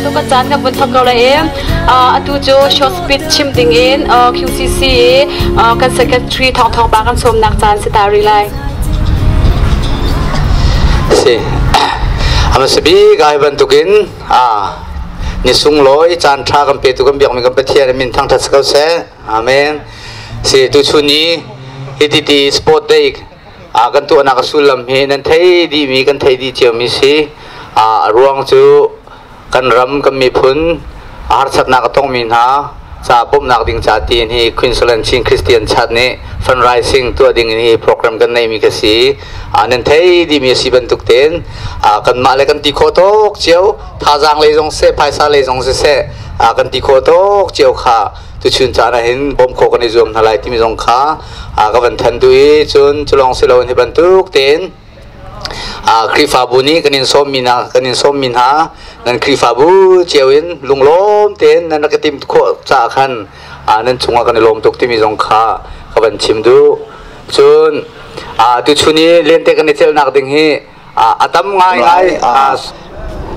Tukan caan kan vun thok ko lai i atu cu short speech chim ding in QCC kan secretary Thawng Thawng Pa kan sawmnak caan si ta rih lai. Si. Amasibi gai bantukin ni sunglawi caan ṭha kan petu kan biakmi kan Pathian min thangṭhat si ko seh. Amen. Si tu chun ni hititi sport day kan tuahnak a sullam hi nan thei dihmi kan thei dih ciomi si. A ruang cu kan ram kan miphun harsatnak a tongmi hna ca bawmhnak ding ca tiin hi Queensland Chin Christian Church nih fundraising tuah ding in hi program kan neimi ka si. Nan thei dihmi a si bantuk tein kanmah le kan ti khawh tawk cio thazaang lei zong seh phaisa lei zong siseh kan ti khawh tawk cio kha tuchun caan ah hin bawmh khawh kan i zuam hna lai timi zong kha ka van than duh i cun culawng si loin hi bantuk tein Khrihfabu nih kan in sawmmi hna kan in sawmmi hna nan Khrihfabu cio in lunglawm tein nan rak i tim khawh caah khan nan chungah kan i lawm tuk timi zong kha ka van chim duh. Cun tuchun i lente kan i celhnak ding hi a tam ngaingai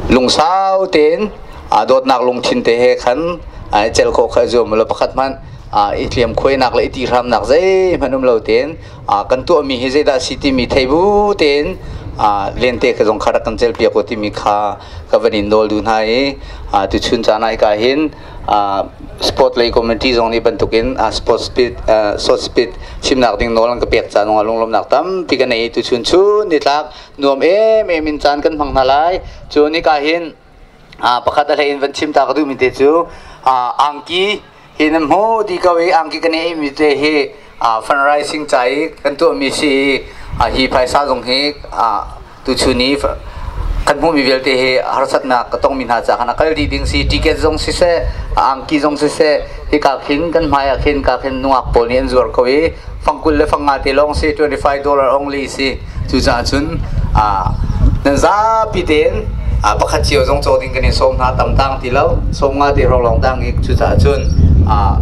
lungsau tein dawtnak lungthin te he khan i celh khawh kha i zuam lo pakhat hmanh i hliam khuainak le i tihramnak zeihmanh um lo tein kan tuahmi hi zeidah a si timi thei bu tein lente ka zong kha rak kan celpiak u timi kha ka van in nawl duh hna i tuchun caan ah hika hin sport lei committee zong nih bantukin sport speed short speed chimnak ding nawl an ka pek caan zongah lunglawmnak tampi ka nei tuchun chun nitlak nuam em em in caan kan hmang hna lai cun hika hin pakhat a hlei in van chim ta ka duhmi te cu angki hi nan hmu ti ko i angki kan ei mi te hi fundraising ca i kan tuahmi si i hi phaisa zong hi tuchun i kan hmuhmi vialte hi harsatnak ka tongmi hna ca khan a kal dih ding si ticket zong siseh angki zong siseh hika khin kan hmai ah khin ka khin nungak pawl nih an zuar ko i fangkul le fangnga te lawng si $25 only si cucaah cun nan zapi tein pakhat cio zong caw ding kan in sawm hna tam tang ti lo sawm nga te hrawng lawng tang i cucaah cun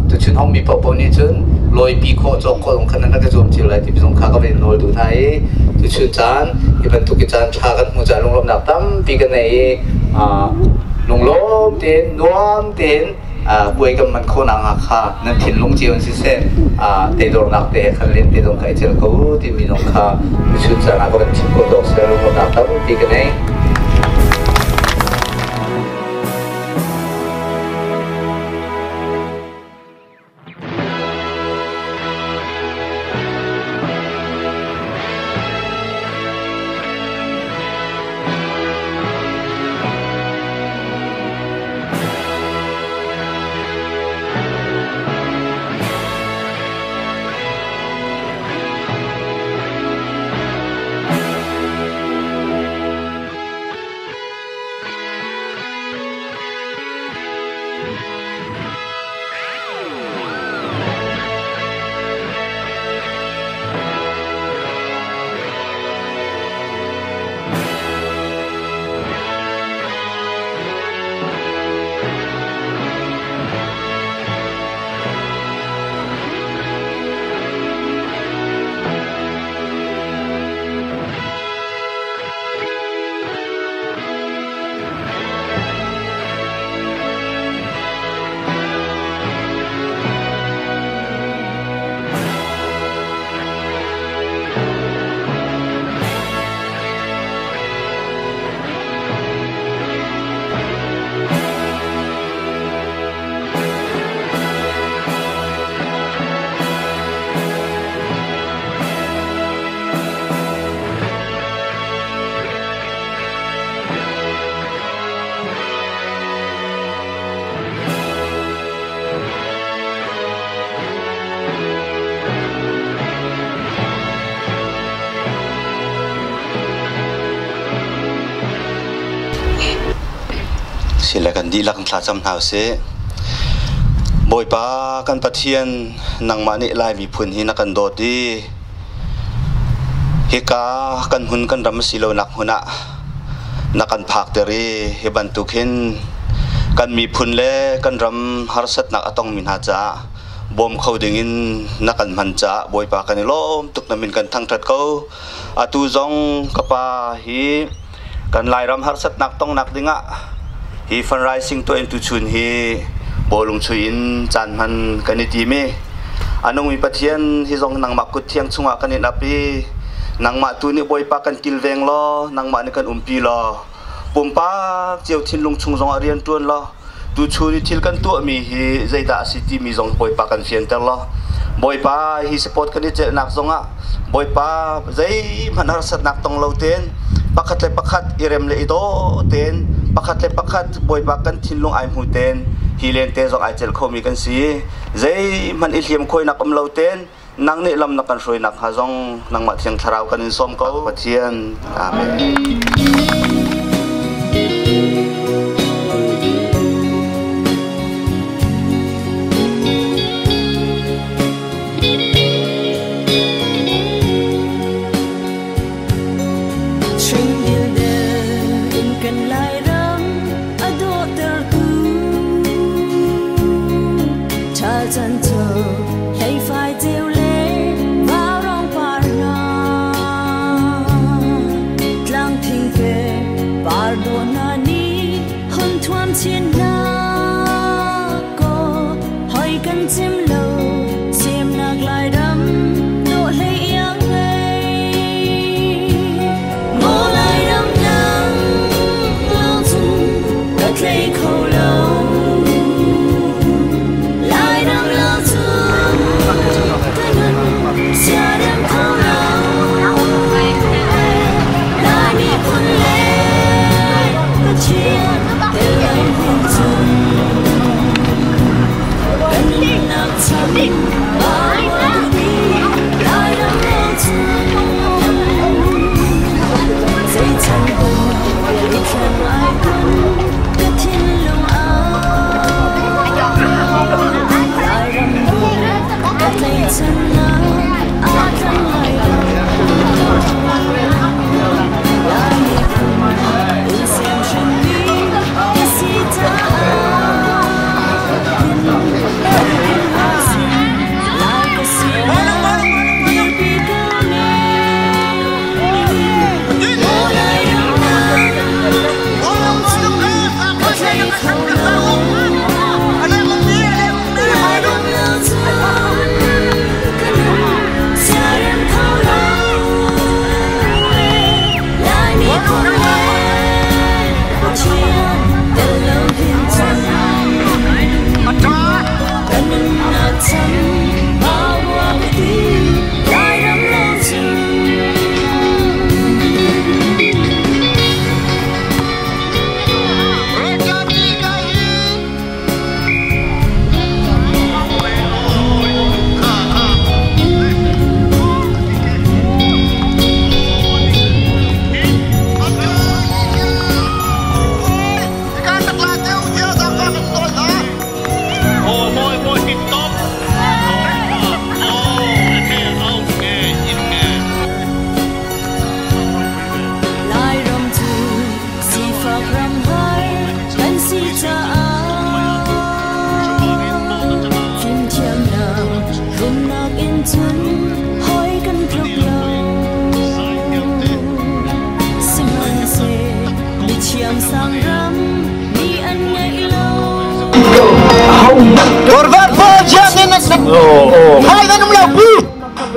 tuchun hongmi paohpaoh nih cun lawipi khawh cawk khawh zong khan nan rak i zuam cio lai ti zong kha ka van nawl duh hna i tuchun caan hi bantuk i caan ṭha kan hmuh caah lunglawmhnak tampi kan nei i lunglawm tein nuam tein puai kan man khawhnak hnga kha nan thinlung cio in siseh teidornak te he khan len te zong kha i cel ko timi zong kha tuchun caan ah ka van chim khawh tawk seh lunglawmhnak tampi ka nei. Sile kan dihlak thlacam hna usih. Bawipa kan Pathian nangmah nih Lai miphun hi na kan dawt i hika kan hmun kan ram si lonak hmun ah na kan phakter i hi bantuk hin kan miphun le kan ram harsatnak a tongmi hna caah bawm kho dingin na kan hman caah Bawipa kan i lawm tuk na min kan thangṭhat ko. Atu zong ka pa hi kan Lairam harsatnak tongnak dingah Hi fundraising tuah in tuchun hi bawlung chuih in caan hman kan i tim i a nungmi Pathian hi zong nangmah kut thiang chungah kan in ap i nangmah tu nih Bawipa kan kilveng law, nangmah nih kan umpi law, pumpak cio thinlung chung zongah rian ṭuan law, tuchun i thil kan tuahmi hi zeidah a si timi zong Bawipa kan fianter law, Bawipa hi support kan i celhnak zongah Bawipa zeihmanh harsatnak tong lo tein pakhat le pakhat i rem le i daw tein, pakhat le pakhat Bawipa kan thinlung ai hmu tein hi lente zong ai celh khomi kan si. Zeihmanh i hliam khuainak um lo tein nang nih lam na kan hruainak hnga zong nangmah Thiang Thlarau kan in sawm ko, Pathian. Amen.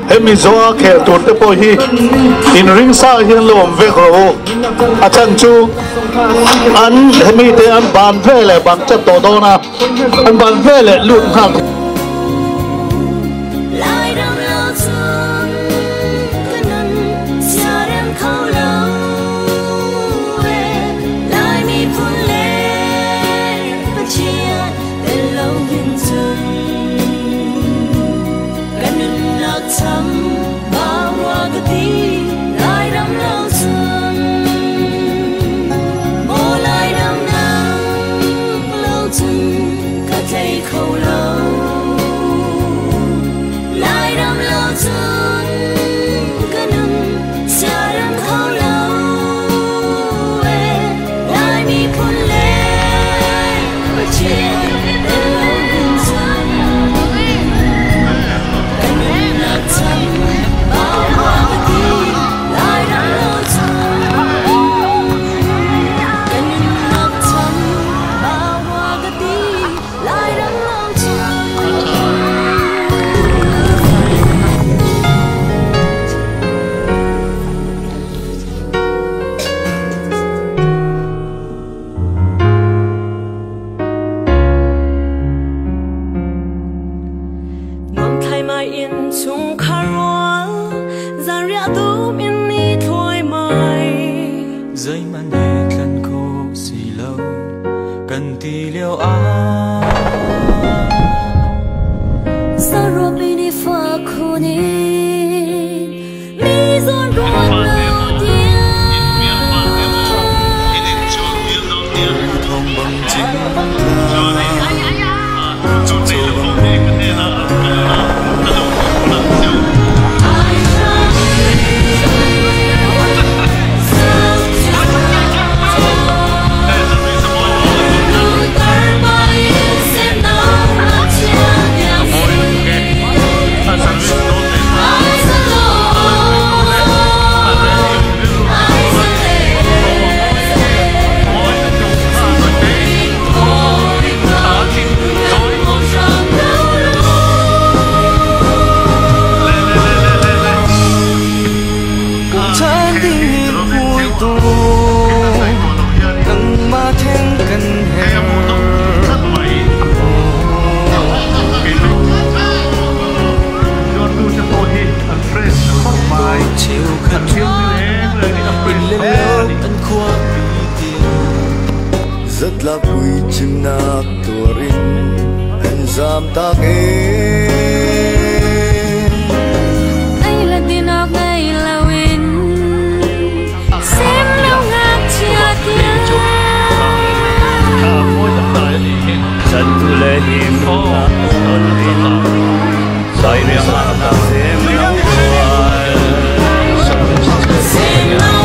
Hemi zoa khel tur te pawh hi inring sa hian lo awm vek rawh u. A chhan chu an hemi te an ban ve leh ban chat tawh dawn a, an ban ve leh lut nghal. Kan ti lio ah Sarobini fa khuni mi zon ruat lo tia Thong bang ching la Chan ding ni pui tu nang ma theng kan he chiều khăn in lên an khua Rất là vui chim nạc tuarin anh dám ta nghe Ai là tin ọc ngay là win Xem đâu ngạc chia tia Chan tu le him ton in sai riang a sem lo Xem đâu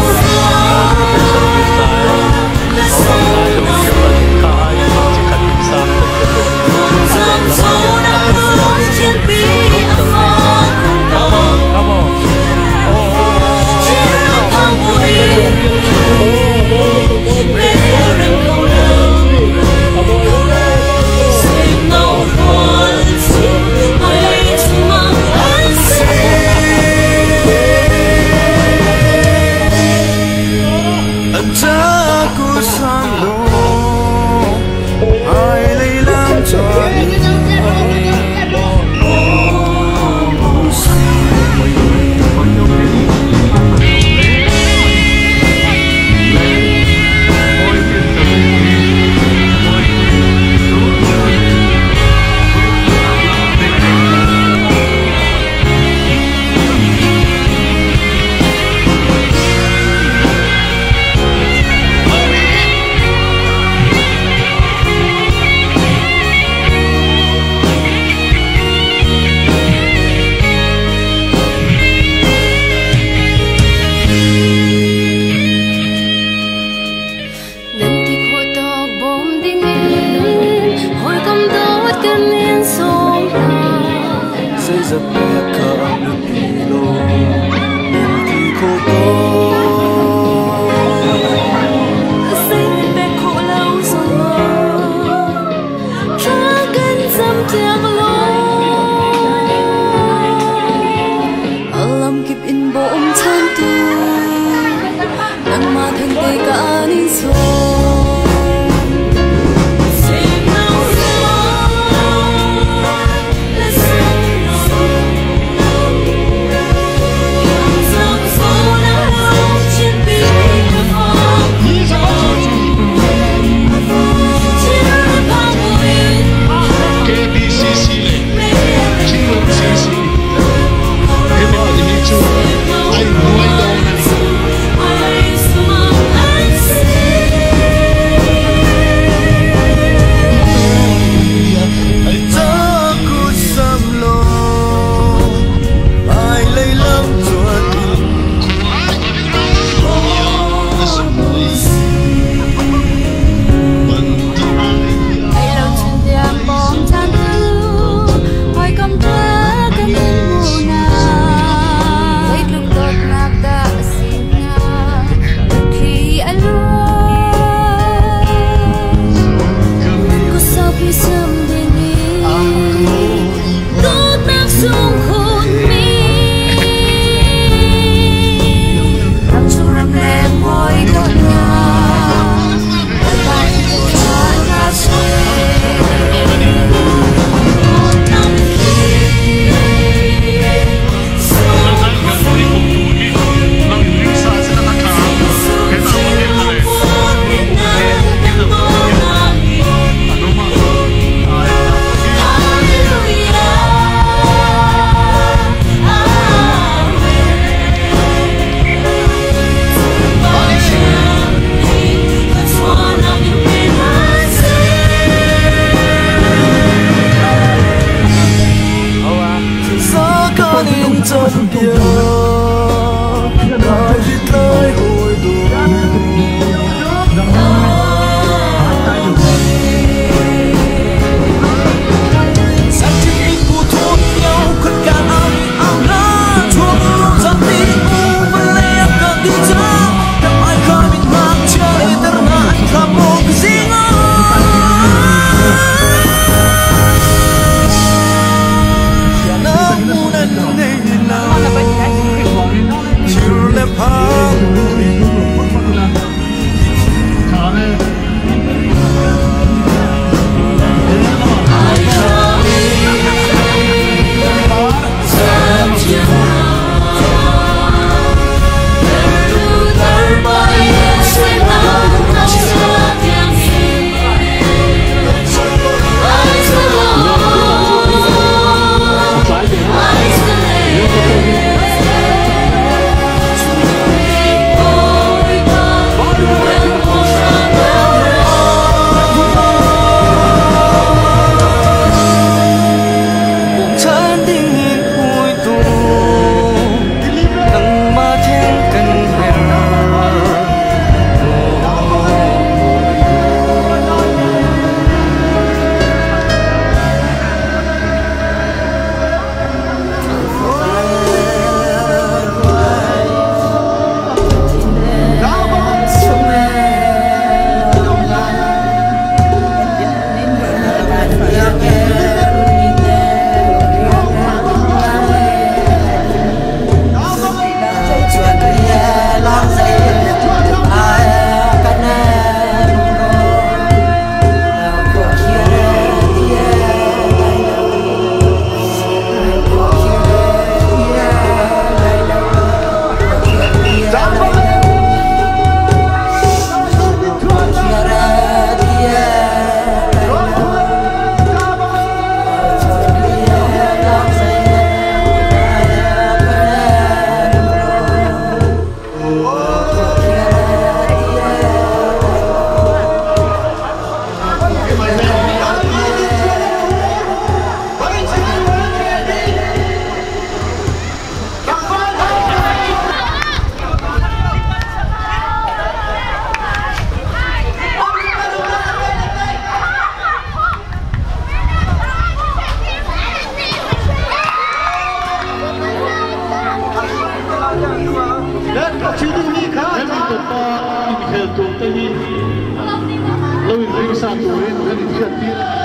Anh cha ku sang lo ai lấy làm cho Nên thì khôi tóc bom đi nghe Hồi cầm đốt cơn yên sông Dây dập bè khờ nước đi lô nên thì khô tô Sinh bè khổ lâu rồi mơ Cha gần dâm tiếc lô Ở lòng kịp in bộ ôm chan tu Nang mà thân tê cả nín số Xem nào gió là sông. sa turin kan in hriattir.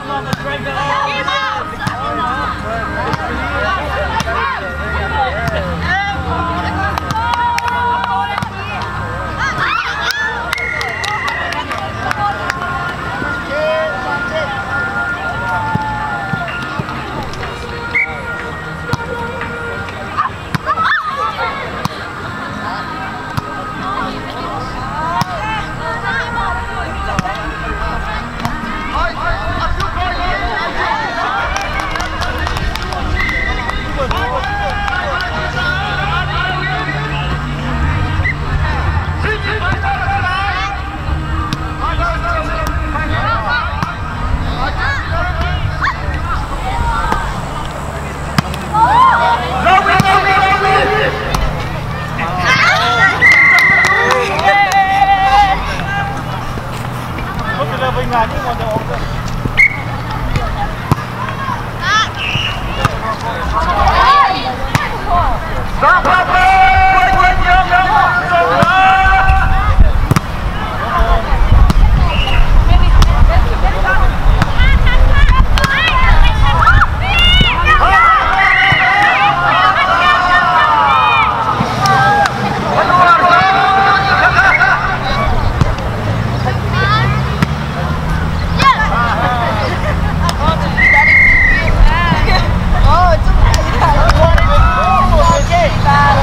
Hman mawi thei tak e.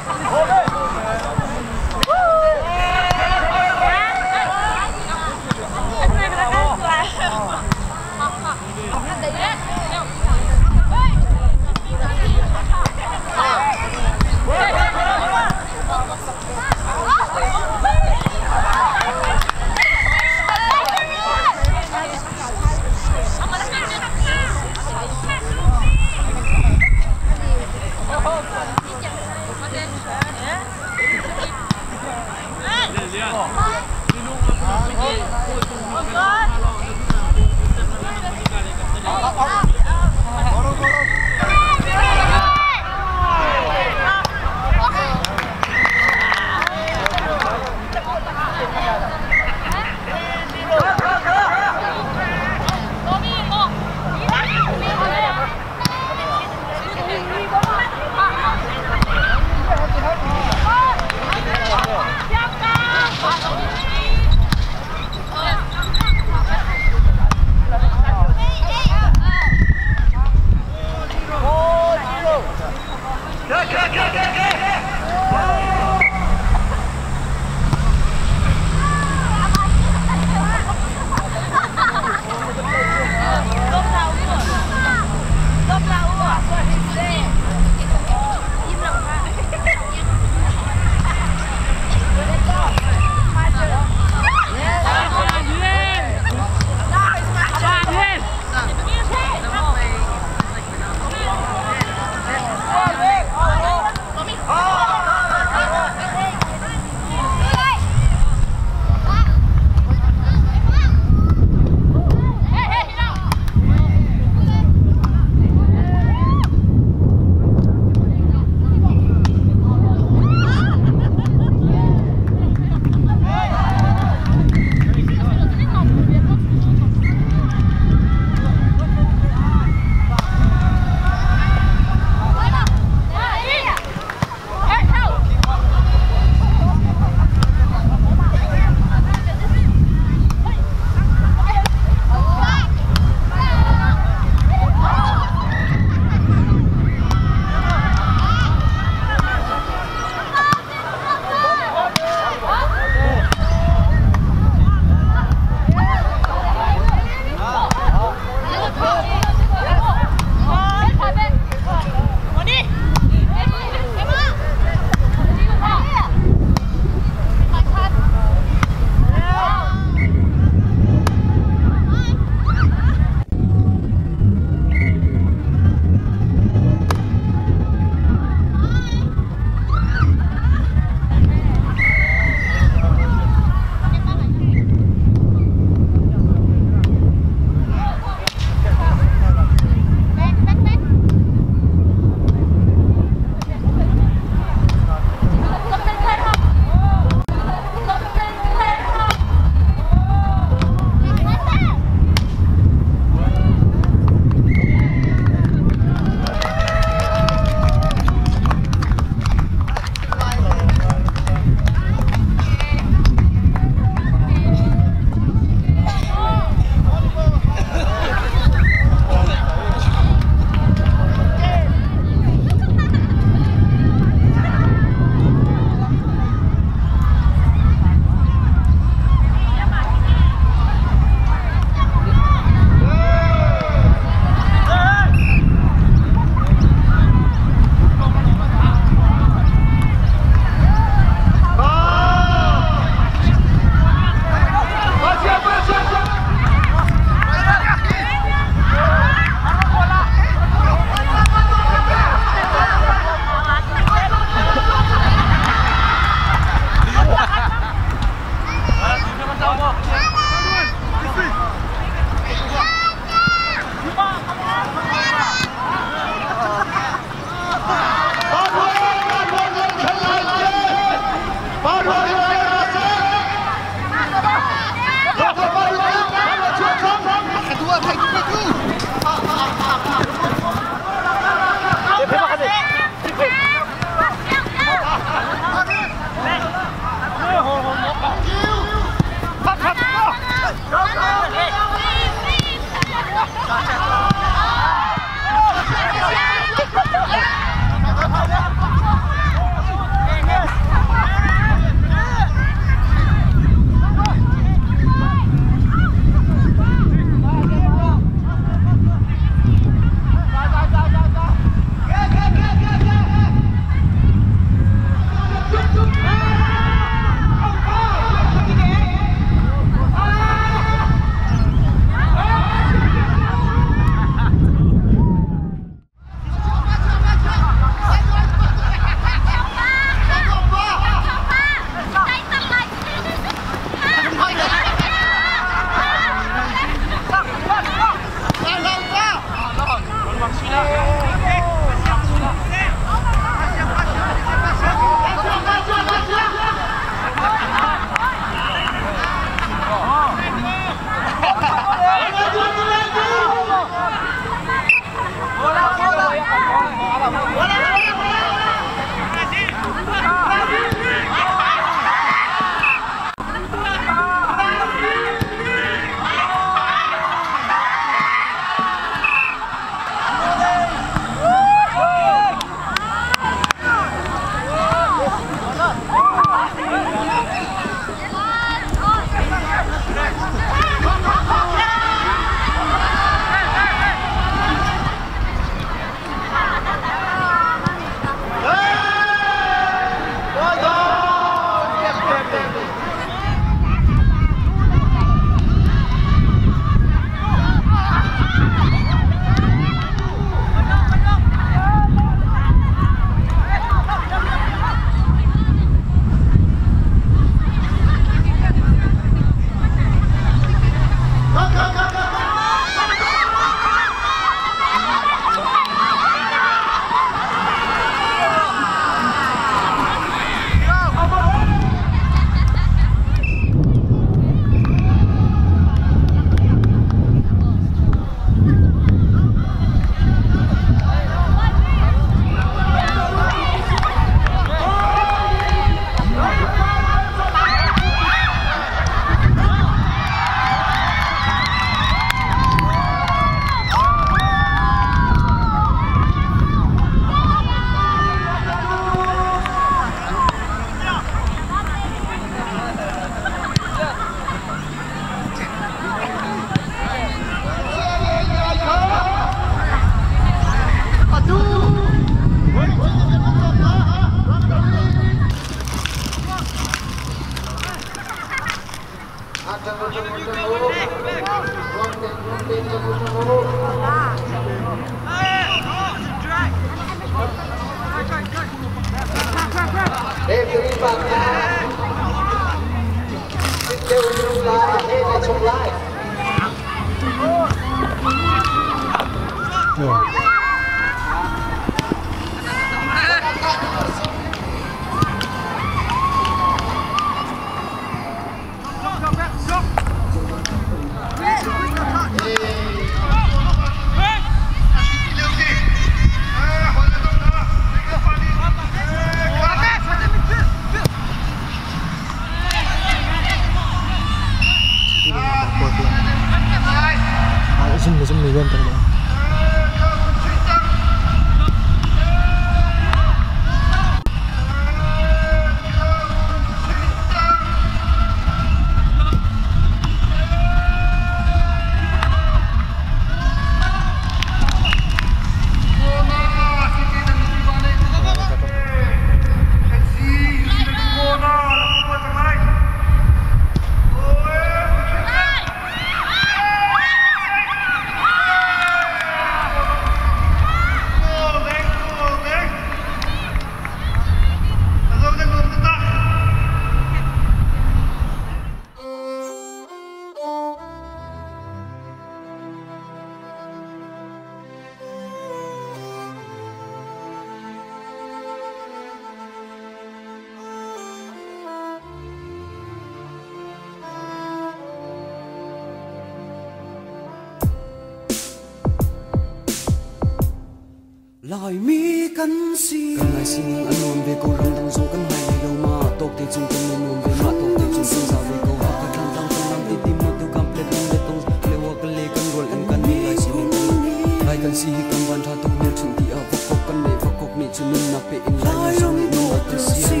Laimi kan si kan lai sining a nuam ve ko ramdang zong kan hmai lo ma tawk te cung kan nuam ve ma tawk te cung kan za ve ko hakha thlan tlang kan lam ti tim tu kam ple tum le tong le wa ka le kan rol in kan lai sining kan lai kan si hi kan van tha tuk mel chun ti a vok kan nei vok ni chu nun na pe in lai zong ni nun kan si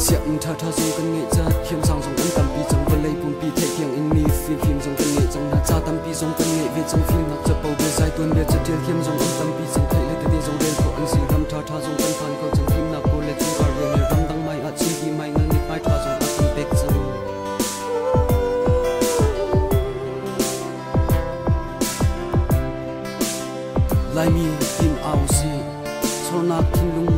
siang tha tha zong kan ngei cha thiam sang zong kan tampi chang vawlei pumpi thei thiang in mi fim fim zong kan ngei chang na cha tampi zong kan ngei ve chang fim nak cha po be zai tuan be cha tial thiam zong an tampi chang thei le te zong rel kho an si ram tha tha zong kan phan ko chang fim nak ko le chung kar ve le ram dang mai a chi ti mai ngal mit mai tha zong a kan pek chang Lai mi tin au si chornak thinlung